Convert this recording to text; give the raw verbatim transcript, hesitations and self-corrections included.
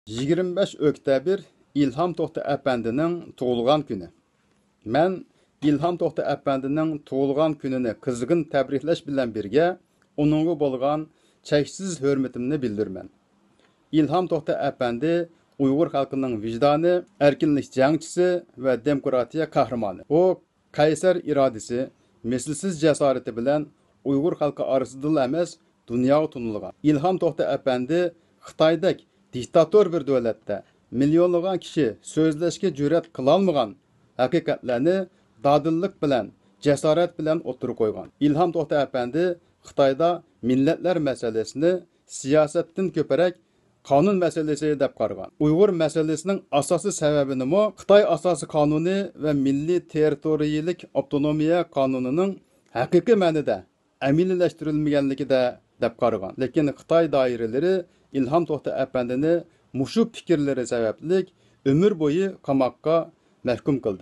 يىگىرمە بەش ئۆكتەبىر ئىلھام توختى ئەپەندىنىڭ تۇغۇلغان كۈنى. مەن ئىلھام توختى ئەپەندىنىڭ تۇغۇلغان كۈنىنى قىزغىن تەبرىكلەش بىلەن بىرگە، ئۇنىڭغا بولغان چەكسىز ھۆرمىتىمنى بىلدۈرىمەن. ئىلھام توختى ئەپەندى ئۇيغۇر خەلقىنىڭ ۋىجدانى، ئەركىنلىك جەڭچىسى ۋە دېموكراتىيە قەھرىمانى. ئۇ قەيسەر ئىرادىسى، مىسلىسىز جاسارىتى بىلەن ئۇيغۇر خەلقى ئارىسىدىلا ئەمەس، دۇنياغا تونۇلغان. ئىلھام توختى ئەپەندى خىتايدەك دىكتاتور بىر دۆلەتتە مىليونلىغان كىشى سۆزلەشكە جۈرئەت قىلالمىغان ھەقىقەتلەرنى دادىللىق بىلەن، جاسارەت بىلەن ئوتتۇرىغا قويغان. ئىلھام توختى ئەپەندى خىتايدا مىللەتلەر مەسىلىسىنى سىياسەتتىن كۆپرەك قانۇن مەسىلىسى دەپ قارىغان. ئۇيغۇر مەسىلىسىنىڭ ئاساسىي سەۋەبىنىمۇ خىتاي ئاساسىي قانۇنى ۋە مىللىي تېررىتورىيىلىك ئاپتونومىيە قانۇنىنىڭ ھەقىقىي مەنىدە ئەمەلىيلەشتۈرۈلمىگەنلىكىدە دەپ قارىغان. لېكىن خىتاي دائىرىلىرى ئىلھام توختى ئەپەندىنى مۇشۇ پىكىرلىرى سەۋەبلىك ئۆمۈر بويى قاماققا مەھكۇم قىلدى.